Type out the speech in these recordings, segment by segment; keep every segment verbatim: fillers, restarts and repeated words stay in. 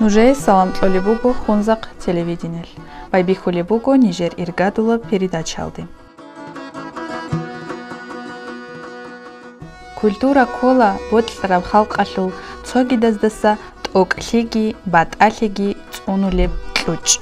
Нужее салам кьолеб буго Хунзахъ телевидениялъ. Байбихьулеб буго нижер иргадулаб передачаялде. Культура ккола бокьараб халкъалъул цогидаздаса тӀокӀлъиги батӀалъиги цӀунулеб кьучӀ,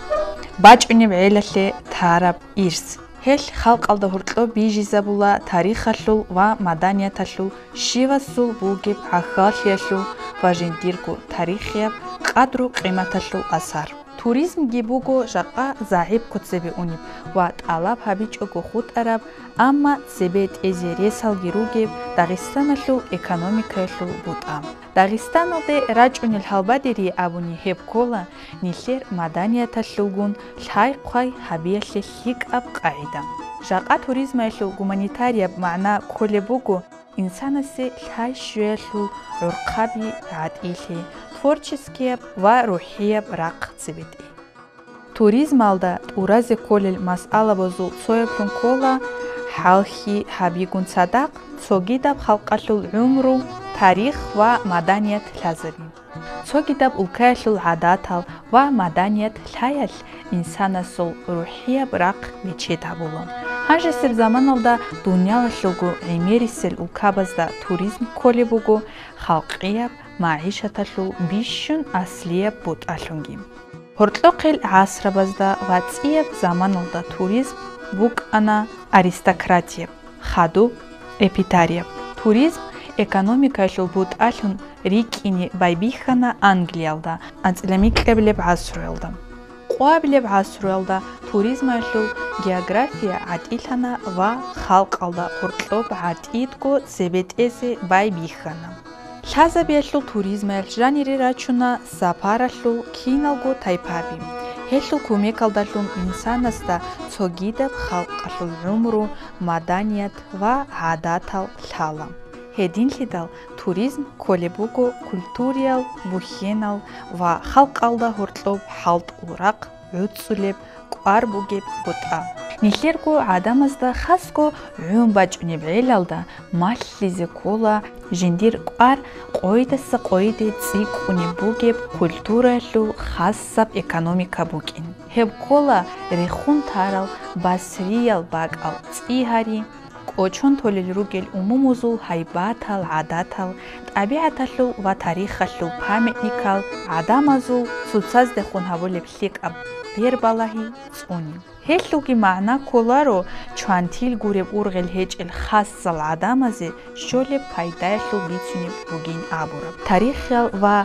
бачӀунеб гӀелалъе тараб ирс. Гьелъ халкъалда гьоркьоб бижизабула тарихалъул ва маданияталъул щивасул бугеб гӀахьаллъиялъул ва жиндирго тарихияб къадру-къиматалъул асар. Туризмги буго жакъа загӀипго цебе унеб ва тӀалаб гьабичӀого хутӀараб, амма цебе тӀезе ресалги ругеб Дагъистаналъул экономикаялъул бутӀа. Дагъистаналде рачӀунел гьалбадери абуни гьеб ккола нилъер маданияталъулгун лъай-хъвай гьабиялъе лъикӀаб къагӀида. Жакъа туризмаялъул гуманитарияб магӀна кколеб буго инсанасе лъай-щвеялъул гӀурхъаби гӀатӀилъи, творческияб ва рухӀияб рахъ цебетӀи. Туризмалда тӀуразе кколел масъалабазул цояблъун ккола хӀалхьи гьабигун цадахъ цогидаб халкъалъул гӀумру, тарих ва маданият лъазаби. Цогидаб улкаялъул гӀадатал ва маданият лъаялъ инсанасул рухӀияб рахъ бечед гьабула. Гьанжесеб заманалда дуниялалъулго гӀемерисел улкабазда туризм кколеб буго халкъияб магӀишаталъул бищун аслияб бутӀалъунги. Гьоркьохъел гӀасрабазда ва цӀияб заманалда туризм букӀана аристократияб, хадуб, эпитарияб. Туризм экономикаялъул бутӀалъун рикӀкӀине байбихьана Англиялда анцӀила микьабилеб гӀасруялда. Къоабилеб гӀасруялда туризмаялъул география гӀатӀилъана ва халкъалда гьоркьоб гӀатӀидго цебетӀезе байбихьана. Лъазабиялъул туризмаялъ жанире рачуна сапаралъул киналго тайпаби. Гьелъул кумекалдалъун инсанасда цогидаб халкъалъул гӀумру, маданият ва гӀадатал лъала. Гьединлъидал туризм кколеб буго культуриял, бухьенал ва халкъалда гьоркьоб хӀалтӀул рахъ гӀуцӀулеб, кӀвар бугеб бутӀа. Нилъерго гӀадамазда хасго гӀун бачӀунеб гӀелалда малъизе ккола жиндир кӀвар къойидаса къойиде цӀикӀкӀунеб бугеб культураялъул хасаб экономика букӀин. Гьеб ккола рехун тарал басриял бакӀал цӀигьари, кӀочон толел ругел умумузул гьайбатал, гӀадатал, тӀабигӀаталъул ва тарихалъул памятникал, гӀадамазул цоцаздехун гьабулеб лъикӀаб бербалагьи цӀуни. Гьелъулги магӀна кколаро чвантил гуреб ургъел гьечӀел хасал гӀадамазе щолеб пайдаялъул бицунеб бугин абураб. Тарихиял ва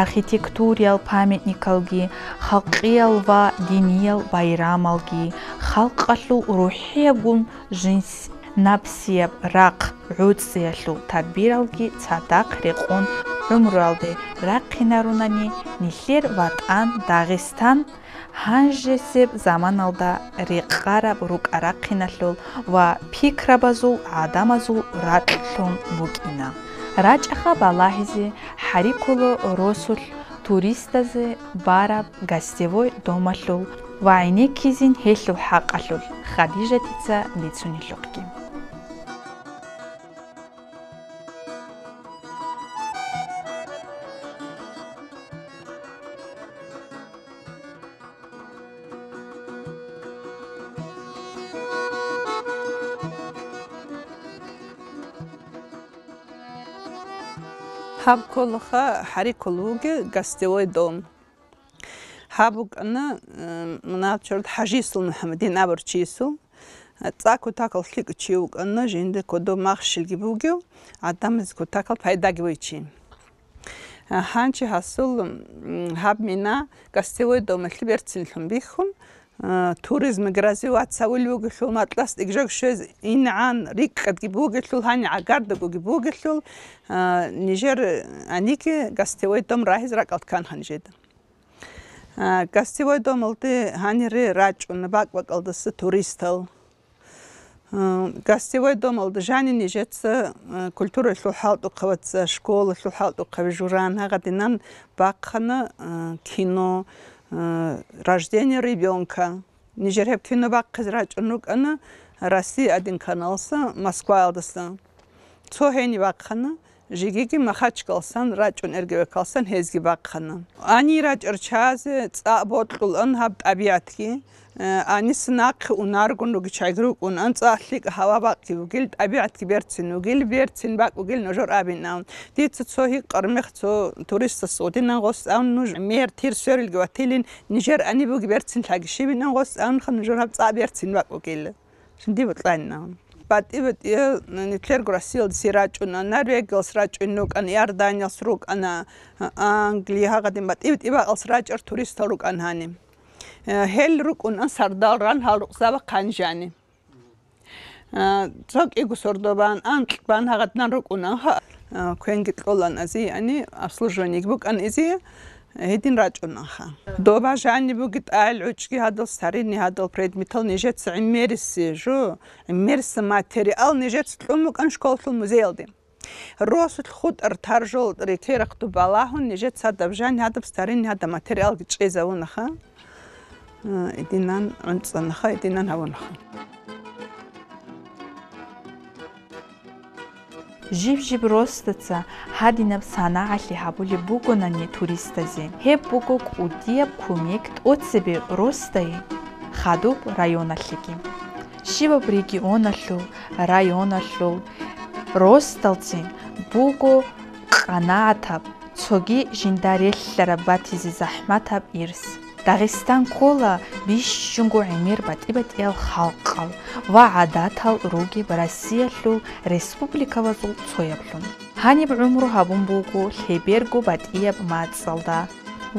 архитектуриял памятникалги, халкъиял ва диниял байрамалги, халкъалъул рухӀиябгун жинс-напсияб рахъ гӀуцӀиялъул тадбиралги цадахъ рекъон гӀумруялде рахъинарунани, нилъер ватӀан Дагъистан гьанжесеб заманалда рекъараб рукӀа-рахъиналъул ва пикрабазул гӀадамазул ракьлъун букӀина. РачӀаха балагьизе, гьариккула росулъ туристазе бараб гостевой домалъул ва гӀенеккизин гьелъул хӀакъалъулъ Хадижатица бицунелъухъги. Гьаб кколаха, гьариккула вугев гостевой дом. Гьаб букӀана, э, мунагьал чорда ХӀажиясул МухӀаммадин абурав чиясул. ЦӀакъ кутакал лъикӀав чи вукӀана, жинда кодоб махщелги бугев, гӀадамазе кутакал пайдаги бугев чи. А, гьанже гьасул, м, гьаб мина гостевой домалъе берцинлъун бихьун, а, туризмги развиваться гьавулев вугелъул, макьилас тӀигжаг щвез ингӀан рикӀкӀадги бугелъул, гьанир гӀагардагоги бугелъул, а, нижер гьаниги гостевой дом рагьизе ракӀалде кканха нижеда. А, гостевой домалде гьанире рачӀуна бакӀ-бакӀалдаса туристал. А, гостевой домалда жанив нижеца, а, культуралъул хӀалтӀухъабаца, школалъул хӀалтӀухъаби журан, гьагъадинан бахъана, а, кино, а, «Рождение ребёнка». Нижер гьеб кино бахъизе рачӀун рукӀана «Россия один» каналалдаса, Москваялдаса. Цо гьенив бахъана, Жегиги Махачкалсан рачӀун, РГВК-алсан гьезги бахъана. Гьанир рачӀарчазе цӀакъ бокьулаан гьаб тӀабигӀатги. Э, гьаниса нахъе унаргун ругичайги рукӀун, анцӀа лъикӀ гьава бакӀги бугил, тӀабигӀатги берцин вугил, берцин бакӀ бугил нужер абинан. Дица цо гьикъар мех цо туристас гъудинан гъос цӀан нуж мер тир сверилги ватилин, нижер ани буги берцин лъаги щибинан гъос цӀанха нужер гьаб цӀа берцин бакӀ бугил. Жинди бутӀланна. БатӀи-батӀи, э, нилъерго Россиялдаса рачӀуна, Норвегиялс рачӀун рукӀана, Иорданиялс рукӀана, Англия, гьагъадин батӀи-батӀи бакӀалс рачӀар туристал рукӀан гьани. Э, гьел рукӀунан сардал ран гьал рукъзаба хъанжани. Э, цо кӀиго сордо бан, анкь бан гьагъадинан рукӀунан ха. Э, квенги кьолан ази, яни обслуживаниеги букӀан изи, гьедин рачӀунанха. Доба жаниб буги тӀал гӀучӀги гьадал, старинный гьадал предметал нижеца гӀемерисеб жо, гӀемерисеб материал нижеца кьун букӀан школалъул музеялде. Росулъ хутӀар таржол рекерахъ дубалагьун, нижеца гьадаб жан, гьадаб старинный гьадаб материалги чӀезавунаха. Э, идинан гӀунцӀанаха, идинан гьавунаха. Жиб-жиб росдаца гьадинаб санагӀалъи гьабулеб бугонани туристазе, гьеб буго кӀудияб кумек тӀоцебе росдае хадуб районалъеги. Щибаб регионалъул, районалъул росдалцин буго къанагӀатаб, цоги жинда релълъараб батизе захӀматаб ирс. Дагъистан ккола бищунго гӀемер батӀи-батӀиял халкъал ва гӀадатал ругеб Россиялъул республикабазул цояблъун. Гьаниб гӀумру гьабун буго лъеберго батӀияб мацӀалда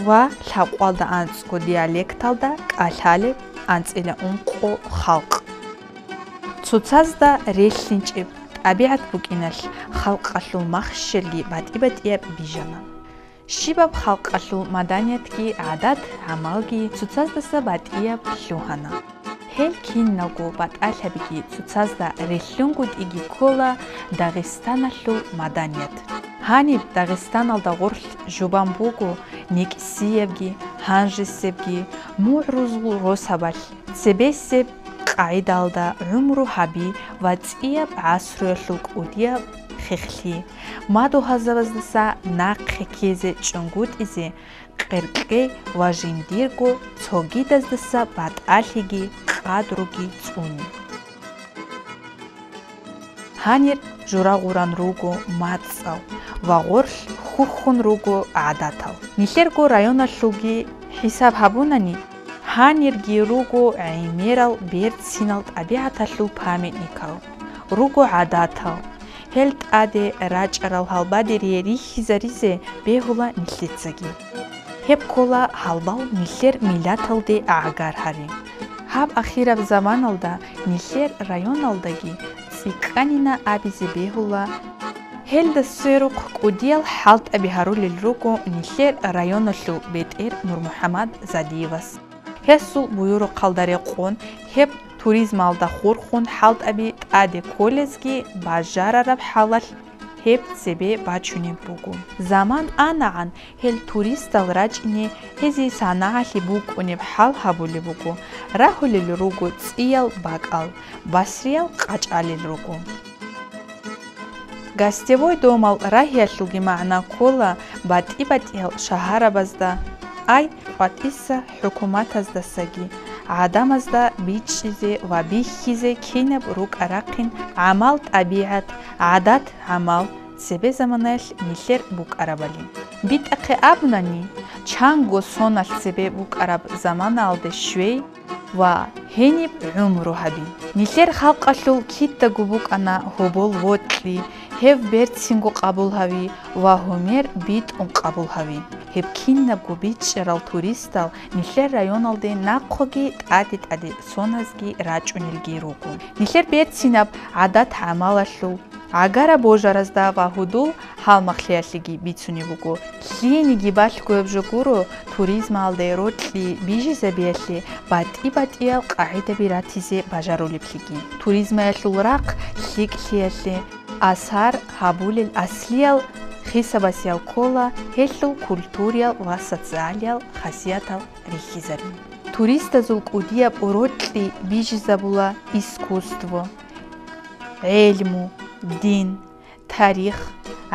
ва лъабкъоялда анцӀго диалекталда кӀалъалеб анцӀила ункъо халкъ. Цоцазда релълъинчӀеб тӀабигӀат букӀиналъ халкъалъул махщелги батӀи-батӀияб бижана. Щибаб халкъалъул маданиятги гӀадат-гӀамалги цоцаздаса батӀияб лъугьана. Гьел киналго батӀалъабиги цоцазда релълъунгутӀиги ккола Дагъистаналъул маданият. Гьаниб Дагъистаналда гъорлъ жубан буго никӀсиябги, гьанжесебги, мугӀрузул росабалъ, цебесеб къагӀидалда гӀумру гьаби ва цӀияб гӀасруялъул кӀудияб хехлъи, мадугьалзабаздаса нахъе ккезе чӀунгутӀизе, къеркьей ва жиндирго цогидаздаса батӀалъиги къадруги цӀуни. Гьанир жура гъуран руго мацӀал ва гъорлъ хьухьун руго гӀадатал. Нилъерго районалъулги хӀисаб гьабунани, гьанирги руго гӀемерал берцинал тӀабигӀаталъул памятникал, руго гӀадатал. Гьел тӀаде рачӀарал гьалбадерие рихьизаризе бегьула нилъецаги. Гьеб ккола гьалбал нилъер миллаталде гӀагар гьари. Гьаб ахираб заманалда нилъер районалдаги цӀикӀкӀанина абизе бегьула. Гьелда сверухъ кӀудиял хӀалтӀаби гьарулел руго нилъер районалъул бетӀер НурмухӀаммад Задиевас. Гьесул буюрухъалда рекъон, гьеб туризмалда хурхун хӀалтӀаби тӀаде кколезги бажарараб хӀалалъ гьеб цебе бачунеб буго. Заман анагӀан гьел туристал рачӀине гьезие санагӀалъи букӀунеб хӀал гьабулеб буго, рагьулел руго цӀиял бакӀал, басриял къачӀалел руго. Гостевой домал рагьиялъулги магӀна ккола батӀи-батӀиял шагьарабазда, ай, къватӀиса хӀукуматаздасаги гӀадамазда бичӀчӀизе ва бихьизе кинаб рукӀа-рахъин гӀамал-тӀабигӀат, гӀадат-гӀамал, цебе заманаялъ нилъер букӀарабали. БитӀахъе абунани, чанго соналъ цебе букӀараб заманаялде щвей ва гьениб гӀумру гьаби. Нилъер халкъалъул кидаго букӀана гьобол вокьи, гьев берцинго къабул гьави ва гьумер битӀун къабул гьави. Гьеб кинабго бичӀчӀарал туристал нилъер районалде нахъоги тӀаде-тӀаде соназги рачӀунелги руго. Нилъер берцинаб гӀадат-гӀамалалъул, гӀагара божаразда ва гьудул гьалмагълъиялъеги бицунеб буго, лъиениги балъгояб жо гуро туризмалде рокьи бижизабиялъе батӀи-батӀиял къагӀидаби ратизе бажарулеблъиги. Туризмаялъул рахъ лъикӀлъиялъе асар гьабулел аслиял хисабасеял ккола гьелъул культуриял ва социалиял хасиятал рихьизари. Туристазул кӀудияб рокьи бижизабула искусство, гӀелму, дин, тарих,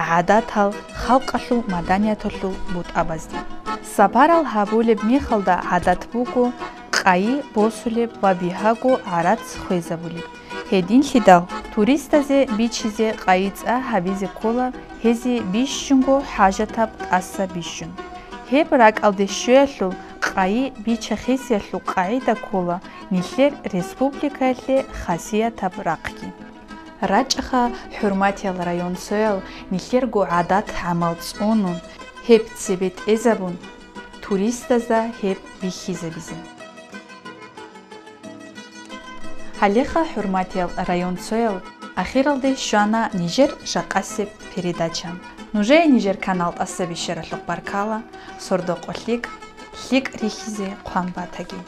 гӀадатал, халкъалъул маданияталъул бутӀабазде. Сапарал гьабулеб мехалда гӀадат буго къайи босулеб ва бигьаго гӀарац хвезабулеб. Гьединлъидал туристазе бичизе къайи цӀа гьабизе ккола гьезие бищунго хӀажатаб тӀаса бищун. Гьеб ракӀалде щвеялъул къайи бича-хисиялъул къагӀида ккола нилъер республикаялъе хасиятаб рахъги. РачӀаха, хӀурматиял районцоял, нилъерго гӀадат-гӀамал цӀунун, гьеб цебетӀезабун, туристазда гьеб бихьизабизе. Гьалеха, хӀурматиял районцоял, ахиралде щвана нижер жакъасеб передача. Нужее нижер канал тӀаса бищаралъухъ баркала, сордо-къо лъикӀ, лъикӀ рихьизе хъван батаги.